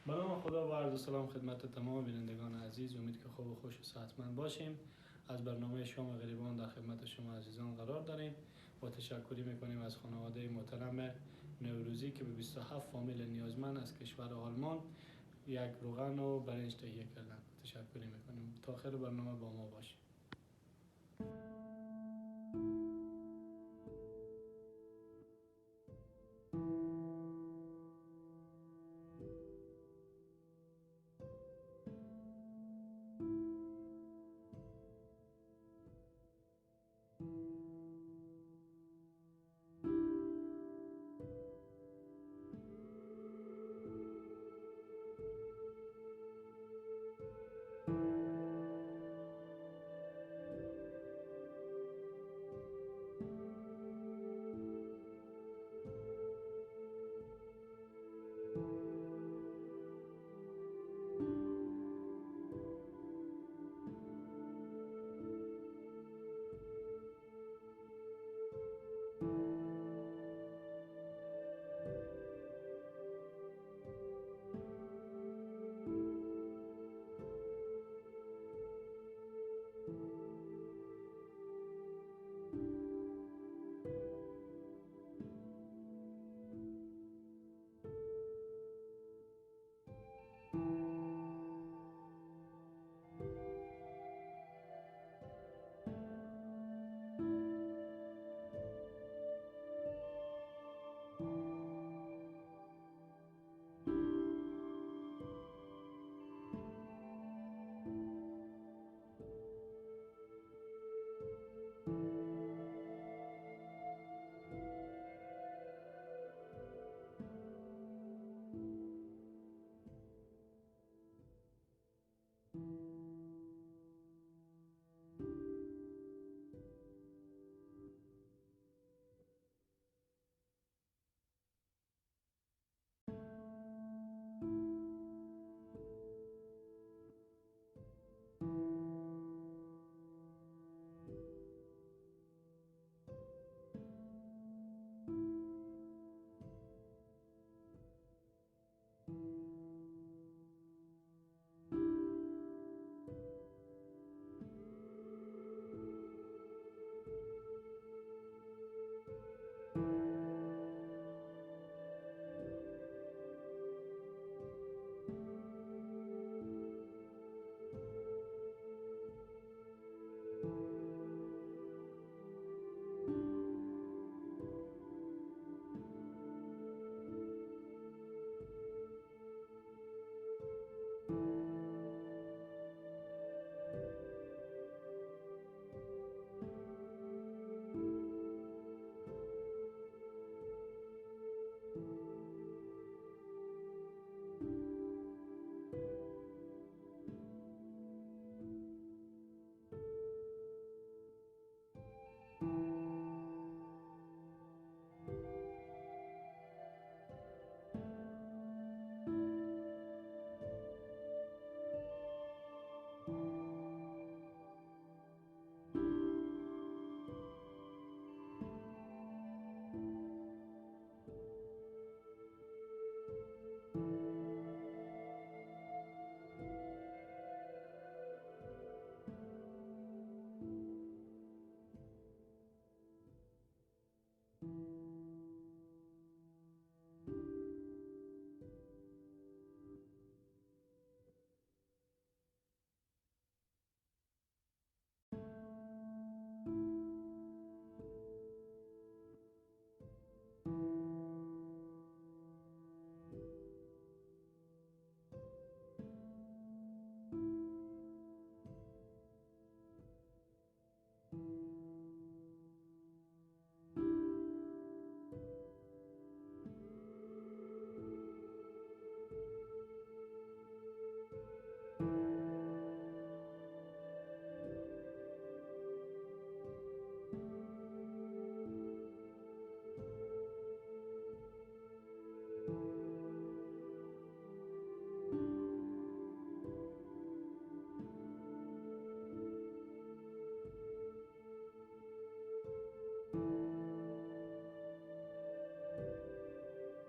به نام خدا و عرض سلام خدمت تمام بینندگان عزیز. امید که خوب و خوش و صحتمند باشیم. از برنامه شام غریبان در خدمت شما عزیزان قرار داریم و تشکری میکنیم از خانواده محترم نوروزی که به 27 فامیل نیازمند از کشور آلمان یک روغن و برنج تهیه کردن. تشکری میکنیم. تا آخر برنامه با ما باشیم.